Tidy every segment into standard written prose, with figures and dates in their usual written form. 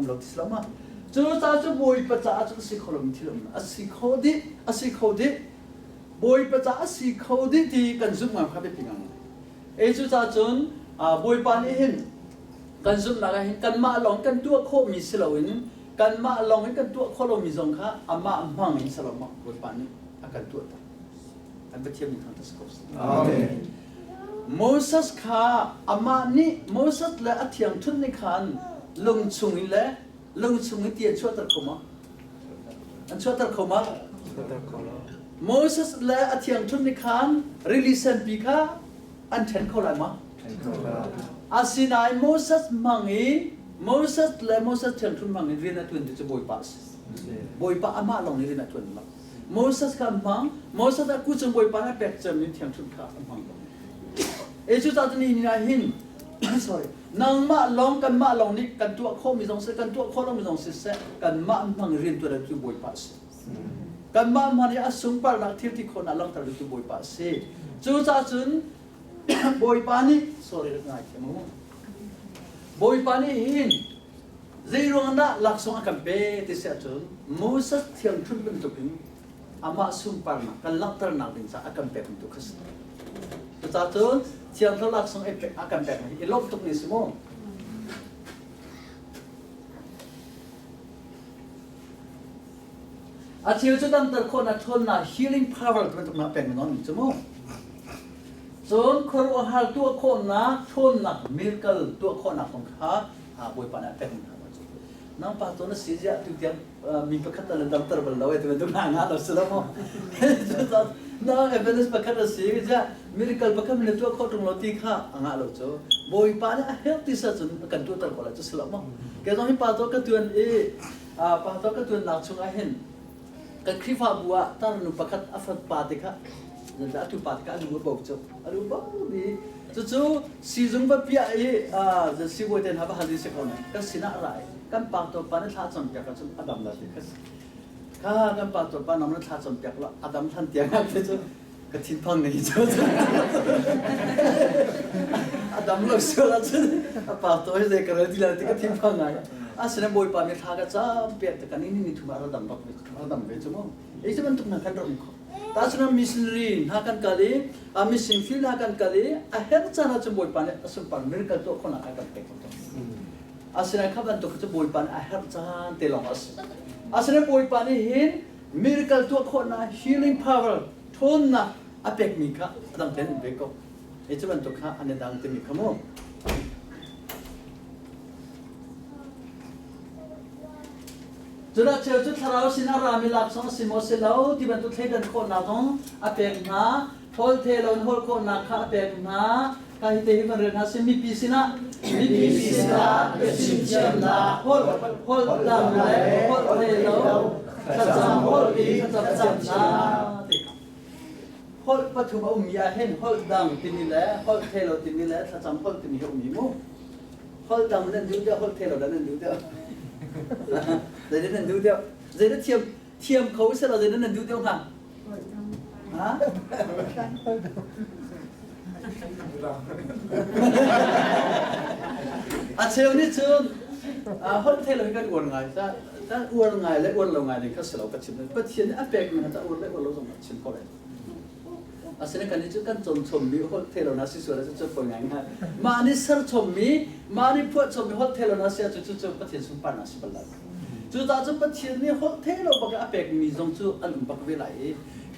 Lo ti si lo ma? Cu ca cu Bawipa caah cun a si kho lomi thil um a si kho dih, a si kho dih. Bawipa caah a si kho dih ti kan zumh ngam kha biapi ngang. E cu ca cun Bawipa nih hin kan zumhnak ah hin kanmah lawng kan tuah khawhmi si loin kanmah lawng in kan tuah khawh lomi zong kha amah hmang in si lo ma Bawipa nih a kan tuah ter. Kan Pathian min thangṭhat si ko seh. Amen. Moses kha amah nih Moses le a thiangṭhunh nih khan lung chung in le lung chung in ti an chuahter kho ma? An chuahter kho ma? Moses le a thiangṭhunh nih khan rili senpi kha an ṭhen kho lai ma? Asinain Moses hmang in Moses le Moses thiangṭhunh hmang in rian a ṭuan tu cu Bawipa a si. Bawipa amah lawng nih rian a ṭuan lo. Moses kha an hmang. Moses a kucung Bawipa nih a pek cemmi thiangṭhunh kha an hmang ko. E cu caah ni ni ah hin sorry nangmah lawng kanmah lawng nih kan tuah khawhmi zong siseh kan tuah khawh lomi zong siseh kanmah hmang rian tuan cu Bawipa a si. Kanmah hmang i a sungparnak thil ti khawhnak langhter tu Bawipa a si. Cu caah cun Bawipa nih sorry rak ngai thiam mu. Bawipa nih hin Zeiruang dah laksawng a kan pe ti si ahcun Moses thiangṭhunh bantukin amah sunparnak kan langhternak ding caah a kan pek bantuk kha si. Cucaah cun Thiang Thlarau laksawng a kan pek hi i lawmh tuk ni si mu. A cheu cu damter khawhnak ṭhawnnak healing power ti bantuk na pek non cu mu. Cun khuaruahhar tuah khawhnak ṭhawnnak miracle tuah khawhnak kong kha Bawipa nih a pek hna cu. Nang pa tu na si ziah tu tiang mi pakhat na damter bal lo e ti bantuk hna nga lo si lo maw? Na evangelist pakhat a si ziah miracle pakhat na tuah khawh ṭung lo ti kha a ngah lo cu. Bawipa nih a herh ti sa cun kan tuahter ko lai cu si lo maw? Kei zong hi pa to ka tuan i pa to ka tuannak chungah hin kan Khrihfabu ah tarnu pakhat a fapa te kha a tu pa te kha a lu a bo cu a lu bo mi cucu sizung va piah i sibawi te hna va hal si ko ne kan sinah ra i kan pa to pa na thla cam piak cun a dam la ti kha kha kan pa to pa nam na thla cam piak la a dam than tiang te cu ka thinphang nei cu a dam lo sual ahcun a pa to hi zei ka rel ti lai ti ka thinphang ngai asinain bawipa mi thla ka cam piak te kan ni ni thum ah ra dam bak ra dam ve cu mu ei cu bantuk hna kan rak um kho ta cun missionary hna kan kal i a mission field hna kan kal i a herh caan ahcun bawipa nih a sunpar miracle tuah khawhnak a kan pek ko asinain kha bantuk cu bawipa nih a herh caan te lawng a si asinain bawipa nih hin miracle tuah khawhnak healing power ṭhawnnak a pekmi kha a dang tein an pek ko. Hi cu bantuk kha an i dang timi kha mu. Cudah cheu cu thlarau sin a rami laksawng a si maw si lo ti bantuk thleidan khawhnak zong a pek hna. Hawl the lo in hawl khawhnak kha a pek hna. Ka hi te hi van rel hna si mipi sinah mipi sinah biachim thiamnak holh holh dang le holh the lo thlacam holh i thlacam thiamnak ti kha holh pathum a ummi ah hin holh dang timi le holh the lo timi le thlacam holh timi hi a um i mu holh dang nan duh deuh holh the lo nan duh deuh zei nan duh deuh zei na thiam thiam kho se lo zei nan duh deuh hnga A cheu nih cun holh thei lo hi kan uar ngai. Ta uar ngai le uar lo ngai ding kha si lo ka chim. Pathian nih a pekmi kha ta uar le uar lo zong a chim ko lai. Asinain kan nih cu kan cawn chommi holh thei lo na si sual ahcun cu poi ngai ngai. Mah nih ser chommi, mah nih phuah chommi holh thei lo na si ahcun cucu Pathian sunparnak si bal lai. Cucaah cun Pathian nih holh thei lo bak i a pekmi zong cu an um bak ve lai i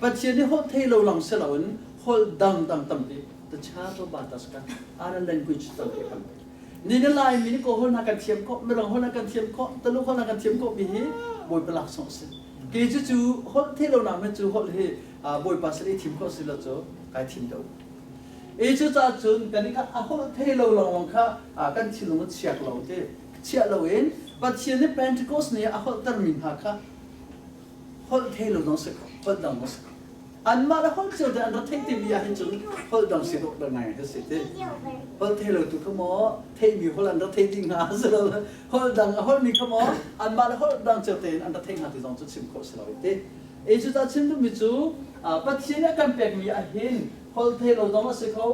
Pathian nih holh thei lo lawng si loin holh dangdang tampi the chato bataska other language tampi a kan pek. Ni na Laimi nih Kawl holh hna kan thiam khawh, Mirang holh hna kan thiam khawh, Tuluk holh hna kan thiam khawh mi hi Bawipa laksawng a si. Kei cu cu holh thei lo nak cu holh hi Bawipa sin i thim khawh si lo cu kai thim deuh. E cu caah cun kan i kha a holh thei lo lawnglawng kha kan thinlung a chiak lo ti chiah loin Pathian nih Pentecost ni ah a holhtermi hna kha holh thei lo zong si kho, holh dang zong si kho. Anmah le holh cio te an rak theih timi ah hin cun holh dang si dawh ngai hi si ti. Holh thei lo tu kha maw theihmi holh an rak thei ding hnga si lo holh dang a holhmi kha maw anmah le holh dang cio tein an rak theih hnga ti zong cu chim khawh si lo ti. E cu ta chim duhmi cu Pathian nih a kan pekmi ah hin holh thei lo zong a si kho,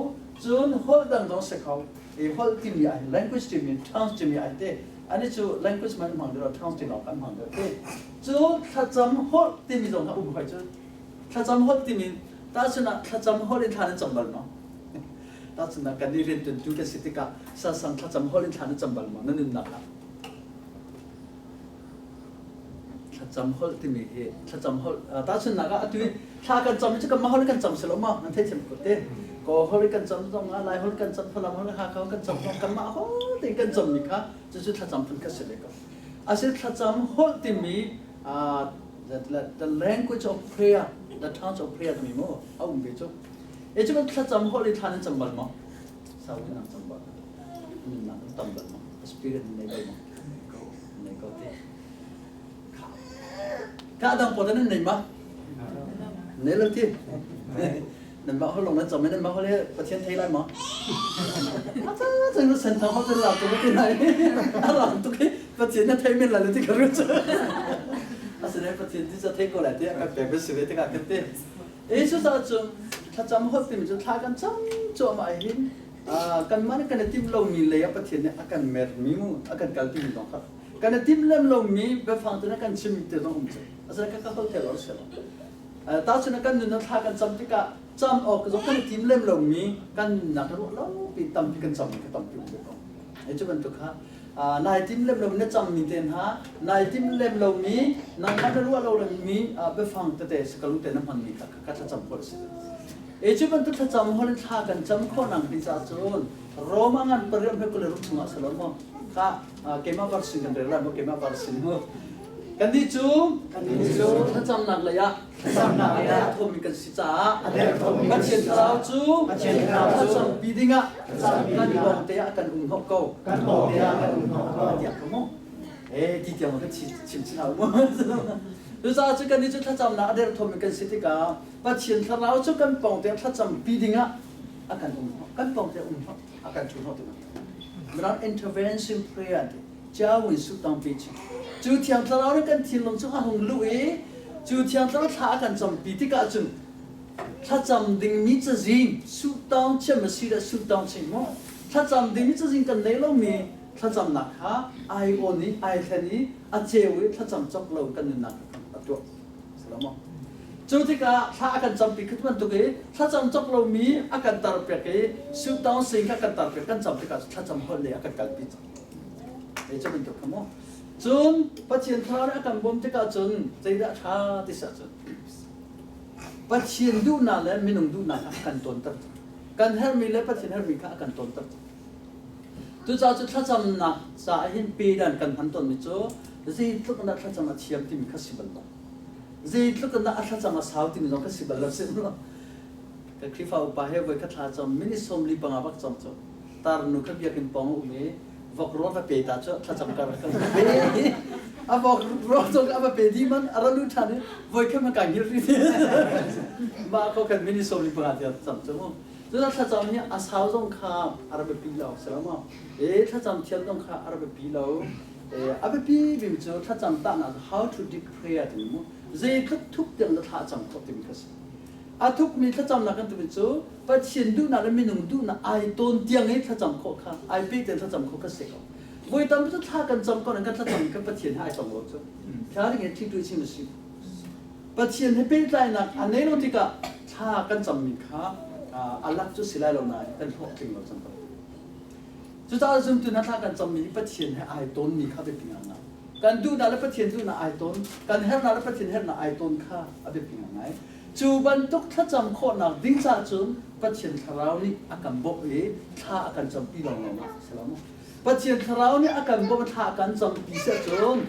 cun holh dang zong a si kho. I holh timi ah hin language timi tongues timi ah hin te. Ani cu language man hmang deuh tongues ti lawng kan hmang deuh ti. Cu thlacam holh timi zong kha um hoi cu. Thlacam holh timi tahchun ah thlacam holh in thla nan cam bal maw? Tahchun ah kan i riantuantu kan si tikah sasang thlacam holh in thla nan cam bal maw na nunnak ah? Thlacam holh timi hi thlacam holh tahchunhnak ah atu thla kan cam cu kanmah holh kan cam si lo maw nan theithiam ko te Kaw holh kan cam zong ah Lai holh kan cam Falam holh Hakha holh kan cam zong kanmah holh tein kan cammi kha cucu thlacam phun kha si ve ko. Asi thlacam holh timi the language of prayer, the tongues of prayer timi mu a um ve cu. E cu thlacam holh i thla nan cam bal maw? Sau in nan cam bal. Nunnak nan tam bal maw? Spirit nan nei bal maw? Nei ko ti. Ka dang pawl nan nei ma? Nei lo ti. Nan mah holong nan cam nan mah hol Pathian thei lai ma? Acha cang sen thang hol la tu ti nai. A ram tu khi Pathian na thei men la ti ka ru chu. Asine Pathian ti cha thei ko lai ti ka pe be si ve te ka kan te. E cu ca cun thlacam hol timi cu thla kan cam cuahmah hin kanmah nih kan i timh lomi lei ah Pathian nih a kan mermi mu a kan kalpi mi zong kha kan i timh lem lomi biafang te kan chimmi te zong um cu asina ka ka hol thei lo si lo tahchun kan nun thla kan cam tikah cam awk zong kan i tim lem lomi kan nunnak ruah lo pi tampi kan cam ka tampi um ve ko e cu bantuk kha nai tim lem lomi na cammi te hna nai tim lem lomi nangmah na ruah lo mi biafang tete sakalu te na hmanmi kha ka thlacam khawh si E cu bantuk thlacam hol in thla kan cam khawh nak ding caah cun Roma ngan pariat hme kule ruk chungah si lo maw ka keimah version kan rel lai maw keimah version mu kannih cu thlacamnak lei ah a thawmi kan si caah Pathian thlarau cu thlacampi dingah kan pawng te ah kan um hnawh ko tiah ka mu eh ti tiang kan chim chin hau mu cucaah cu kannih cu thlacamnak a derthawmi kan si tikah Pathian thlarau cu kan pawng te thlacampi dingah a kan um kan pawng te um a kan thu hnawh ti Mirang intervention prayer ti chiao su tang pi chi cu thiang thlarau nih kan thinlung chung a hung luh i cu thiang thlarau thla a kan campi tikah cun thlacam dingmi cazin su tang chiam a si le su tang ching mu thlacam dingmi cazin kan nei lomi thlacamnak kha ai on i ai thlen i a ceu i thlacam cawk lo kan nunnak a tuah Salamo. Cu tikah thla a kan campi khi bantuk i thlacam cawk lomi a kan tarpiak i sutaung sing kha kan tarpiak kan cam tikah thlacam holh le a kan kalpi cang. Ei cu bantuk kha mu. Cun Pathian thlarau nih a kan bawm tikah cun zeidah ṭha ti si ahcun Pathian duhnak le minung duhnak kha a kan tawnter cang. Kan herhmi le Pathian herhmi kha a kan tawnter cang. Cucaah cu thlacamnak caah hin pedan kan hman tawnmi cu zeitluk in dah thlacam a thiam timi kha si bal lo. Zeitluk in dah a thlacam a sau timi zong kha si bal lo si lo. Ka Khrihfa upa he voi kha thla cam minute 45 bak cam cu tarnu kha biakinn pawng a um i vok rawl va pe ta cu thlacam kar kan pe a vok rawl cu a va pe dih man a ra lu ṭhan i voi kha ma ka ngil ri mah ko kan minute 45 tiang cam cu mu Cun thlacam hi a sau zong kha a ra biapi lo si lo maw? E thlacam thiam zong kha a ra biapi lo. E, a biapi bik cu thlacam tahnak how to deep prayer timi mu zeitluk thuk tiang na thla cam khawh timi kha si. A thukmi thlacamnak kan timi cu Pathian duhnak le minung duhnak ai tawn tiang i thlacam khawh kha ai pe tiang thlacam khawh kha si ko. Voi tam cu thla kan cam ko kan thlacam kha Pathian he ai tong lo cu. Thla ring he thi tu chim a si. Pathian he pehtlainak a nei lo tikah thla kan cammi kha a lak cu si lai lo nain kan hlawhtling lo cang ko. Cucaah zumtu hna thla kan cammi hi Pathian he ai tawnmi kha biapi ngai. Kan duhnak le Pathian duhnak ai tawn, kan herhnak le Pathian herhnak ai tawn kha a biapi ngai. Cu bantuk thlacam khawhnak ding caah cun Pathian thlarau nih a kan bawmh i thla a kan campi lawnglawng ah si lo maw? Pathian thlarau nih a kan bawmh thla a kan campi si ahcun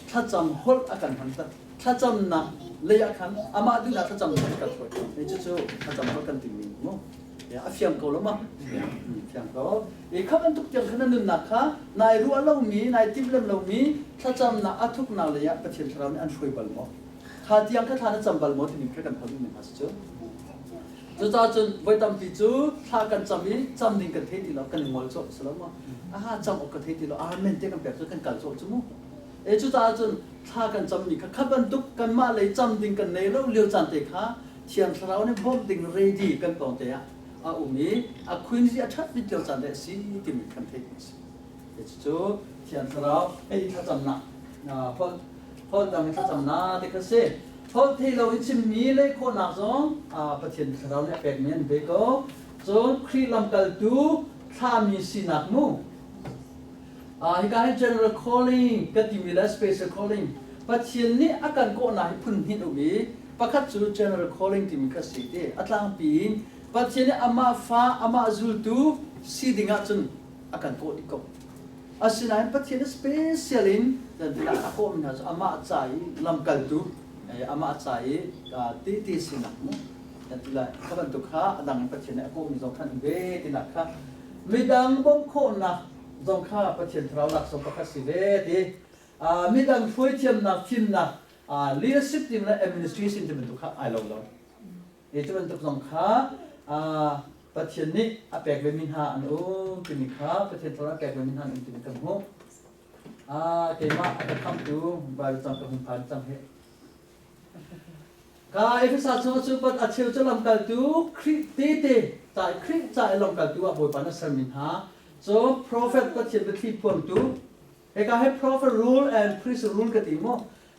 thlacam holh a kan hmanter. Thlacamnak lei ah khan amah duhnak thlacamnak kan hruai hei cucu thlacam holh kan timi mu a fiang ko lo ma fiang ko i kha bantuk tiang khan na nunnak kha nai ruah lomi nai timh lem lomi thlacamnak a thuknak lei ah Pathian thlarau nih an hruai bal maw kha tiang kha thla na cam bal maw timi kha kan hal duhmi hna si cu cucaah cun voi tampi cu thla kan cam i cam ding kan thei ti lo kan i ngol cawk si lo maw aha cam awk ka thei ti lo amen te kan pek cu kan kal cawk cu mu E cucaah cun thla kan cammi kha kha bantuk kanmah lei cam ding kan nei lo lio caan te kha Thiang Thlarau nih bawmh ding ready kan pawng te ah a um i a khuinzi a ṭhat bik lio caan te a si timi kan theih a si. Cucu Thiang Thlarau hei thlacamnak holh holh dang in thlacamnak ti kha si. Holh thei lo in chimmi leh khawhnak zong Pathian Thlarau nih a pekmi an ve ko. Cun Khrih lamkaltu thlahmi sinak mu. Hika hin general calling kan timi le special calling Pathian nih a kan kawhnak hi phun hnih um i pakhat cu general calling timi kha si ti a tlangpi in Pathian nih amah fa amah zultu si ding ahcun a kan kawh dih ko. Asinain Pathian special in a kawhmi hna cu amah ca i lamkaltu amah ca i tehte sinak mu kan ti lai. Kha bantuk kha a dang in Pathian nih a kawhmi zong khan ve tinak kha midang bawmh khawhnak zong kha Pathian thlarau laksawng pakhat si ve ti. Midang hruaithiamnak fimnak leadership team le administration ti bantuk kha ai lo lo. Cu bantuk zong kha Pathian nih a pek vemi hna an um timi kha Pathian thlarau a pek vemi hna an um timi kan hmuh. Keimah a ka khamtu Bible cang ka hun phan cang hi. Ka Efesa chung cu pat a cheu cu lamkaltu Khrih tete ca Khrih ca i lamkaltu ah Bawipa na sermi hna cu prophet Pathian biathli phuangtu hika hi prophet rule and priest rule ka ti mu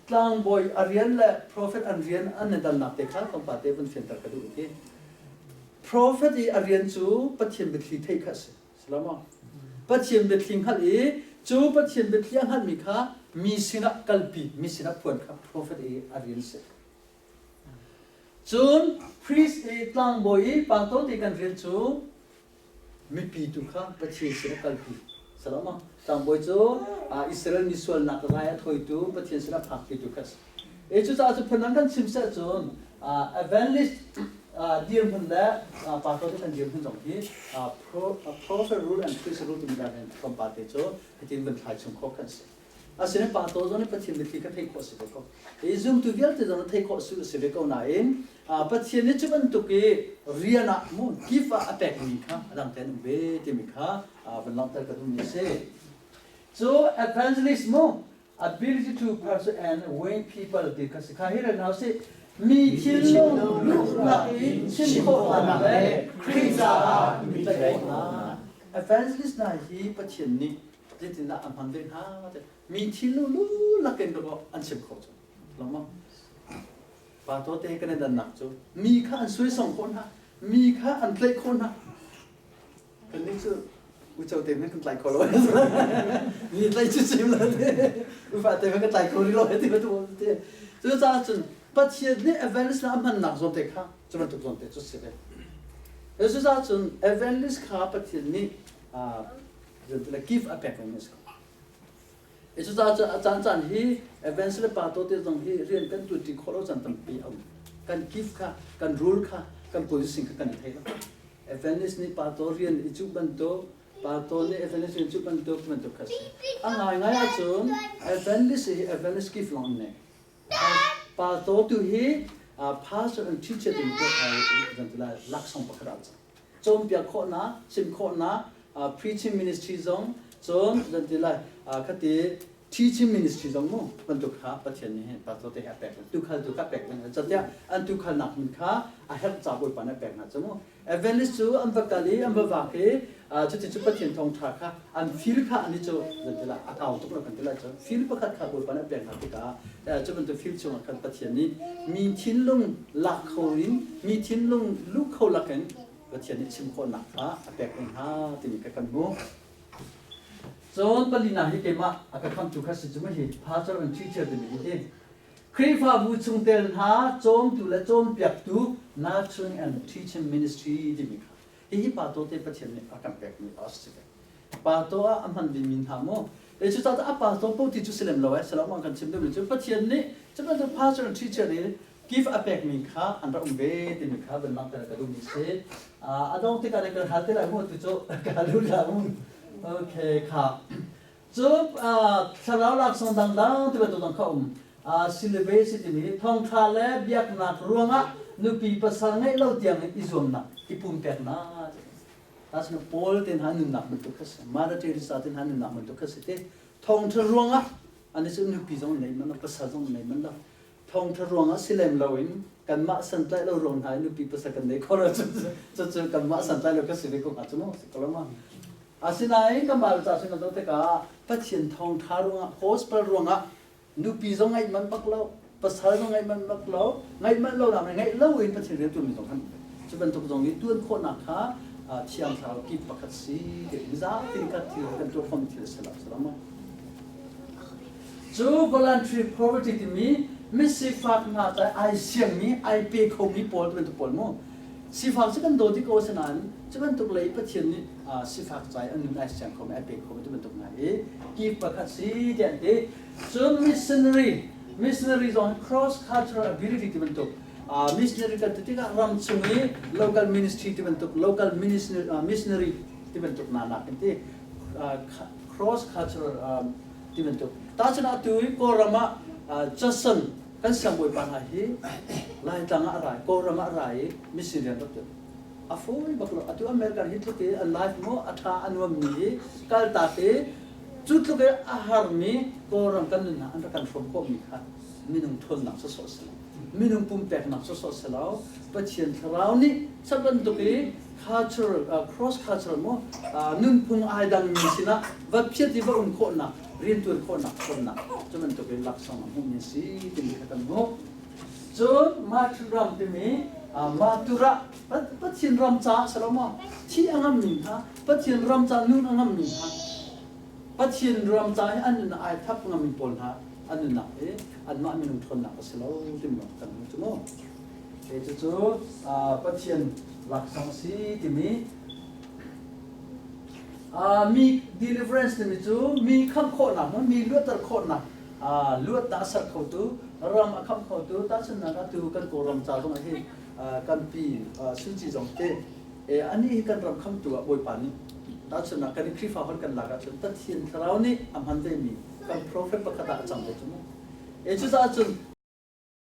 tlangbawi a rian le prophet an rian an i dannak te kha tlawmpal te vun fianter ka duh ti. Prophet i a rian cu Pathian biathli theih kha a si. Salama. Pathian biathli hngalh i cu Pathian biathli a hngalhmi kha mi sinah kalpi, mi sinah phuan kha prophet i a rian si. Cun priest i tlangbawi i pastor ti kan rian cu mipi tu kha Pathian sin a kalpi. Salama. Tlangbawi cu Israel mi sualnak rai a thawitu Pathian sin a phakpitu kha a si. E cucaah cu phun kan chim seh cun evangelist dirhmun le pastor te kan dirhmun zong hi prophet rule and priest rule timi dan hin tlawmpal te cu hitin van thlai chung khawh kan si. Asinain pastor zong nih Pathian biathli kha theih khawh a si ve ko. Hi zumtu vialte zong nih theih khawh a si ve ko nain Pathian nih cu bantuk i rian ah mu gift ah a pekmi kha a dang tein um ve timi kha van langhter ka duhmi a si. Cu evangelist mu ability to persuade and win people ti kha si kha hi ren hau si mi thinlung luhnak i chim khawhnak le Khrih caah mi tlaih khawhnak evangelist hna hi Pathian nih zeitindah a hman ve hna te mi thinlung lu lakin dawh an chim kho cu lawmang pa to te kan i dannak cu mi kha an suaisong khawh hna mi kha an tlaih khawh hna kan nih cu uco te hmanh kan tlai kho lo mi tlaih cu chim lo te ufa te hmanh kan tlai kho rih lo ti bantuk te cucaah cun Pathian nih evangelist na a hmannak zawn te kha cu bantuk zawn te cu si ve cucaah cun evangelist kha Pathian nih le gift a pek mi a si ko. Cucaah cun a caan caan hi Evans le Pato te zong hi rian kan tuanṭi khawh lo caan tampi a um. Kan gift kha, kan rule kha, kan position kha kan i thei lo. Evangelist nih Pato rian i cuh bantuk, Pato nih Evangelist rian cuh bantuk bantuk kha si. A ngaingai ahcun Evangelist hi Evangelist gift lawng an nei. Pato tu hi pastor and teacher ding laksawng pakhat ah cang. Cawnpiak khawhnak, chim khawhnak, preaching ministry zong cun zan ti lai khati teaching ministry zong mu bantuk kha Pathian nih hin pastor te he a pek tukhal tu kha pek hna catiah an tukhal nak hmun kha a herh ca Bawipa nih a pek hna cu mu evangelist cu an va kal i an va vak i cuti cu Pathian thawngṭha kha an feel kha an i cu zan ti lai a kau tuk lo kan ti lai cu feel pakhat kha Bawipa nih a pek hna tikah cu bantuk feel chungah khan Pathian nih mi thinlung lak kho in mi thinlung luh kho lakin Pathian nih chim khawhnak kha a pek ve hna timi kha kan hmuh. Cun palina hi keimah a ka khamtu kha si cu hi pastor and teacher timi hi hi Khrihfabu chungtel hna cawmtu le cawnpiaktu nurturing and teaching ministry timi kha hihi pa to te Pathian nih a kan pekmi a si ve. Pa to ah a hman dingmi hna mu. E cu caah a pastor po ti cu si lem lo eh salam kan chim deuhmi cu Pathian nih cu bantuk pastor and teacher i gift a pekmi kha an rak um ve timi kha van langhter ka duhmi si. A dong tikah kan hal te lai mu tu cu ka hal duh la mu. Okay kha. Cu thlarau laksawng dangdang ti bantuk dang kha um. Celibacy timi thawngṭha le biaknak ruangah nupi pasal ngeih lo tiang in i zuamnak, i pumpeknak. Asina Paul te hna nunnak bantuk kha si. Mother Teresa te hna nunnak bantuk kha si te. Thawngṭha ruangah ani cu nupi zong nei man lo, pasal zong nei man lo. Thawngṭha ruangah si lem loin kanmah santlaih lo ruang hna i nupi pasal kan nei kho lo cu cu kanmah santlaih lo kha si ve ko hnga cu mu si ko lo ma. Asinain kan Bible ca chung kan zoh tikah Pathian thawngṭha ruangah gospel ruangah nupi zong ngaih manh bak lo, pasal zong ngaih manh bak lo, ngaih manh lo nak ngaih lo in Pathian rian ṭuanmi zong kan um. Cu bantuk zong i ṭuan khawhnak kha Thiang Thlarau kip pakhat si ti mizapi nih kan thil kan tuah khawhmi thil a si lo, si lo maw? Cu voluntary poverty timi misifak hna ca ai siangmi, ai pe khomi pawl ti bantuk pawl mu. Sifak cu kan daw ti ko asinain cu bantuk lei Pathian nih sifak ca i a nun ai siang khomi, ai pe khomi ti bantuk hna hi kip pakhat si tiah an ti. Cun missionary, missionary zong hi cross cultural ability ti bantuk missionary kan ti tikah ram chung i local ministry ti bantuk local missionary ti bantuk hna nak kan ti cross cultural ti bantuk. Tahchun atu i Kawlram ah Johnson kan siangbawipa hna hi Laitlang ah a ra i Kawlram ah a ra i mission rian rak tuan. A fawi bak lo. Atu America hi tluk i a life mu a tha a nuam mi hi kaltak i cu tluk i a harmi Kawlram kan nunnak an rak kan hrawm khawhmi kha minung ṭhawnnak sawsawh si lo. Minung pumpeknak sawsawh si lo. Pathian thlarau nih sa bantuk i cultural cross cultural mu nunphung ai dangmi sinah va phiat i va um khawhnak riantuan khawhnak ṭhawnnak cu bantuk in laksawng a hmuhmi a si timi kha kan hmuh. Cun Martin ram timi Matura Pathian ram caah si lo maw thi a ngammi hna Pathian ram caah nun a ngammi hna Pathian ram caah hi an nun ai thap ngammi pawl hna an nunnak hi anmah minung ṭhawnnak a si lo timi lawng kan hmuh cu mu. Cucu Pathian laksawng a si timi mi deliverance timi cu mi khamh khawhnak mi luatter khawhnak luatnak a ser khotu ram a khamh khotu tahchunhnak ah tu kan Kawlram ca zong ah hi kan pi Suci zong te anih hi kan ram khamtu ah Bawipa nih tahchunhnak kan i Khrihfa hon kan lak ahcun Pathian thlarau nih a hman vemi kan prophet pakhat ah a cang ve cu mu. E cucaah cun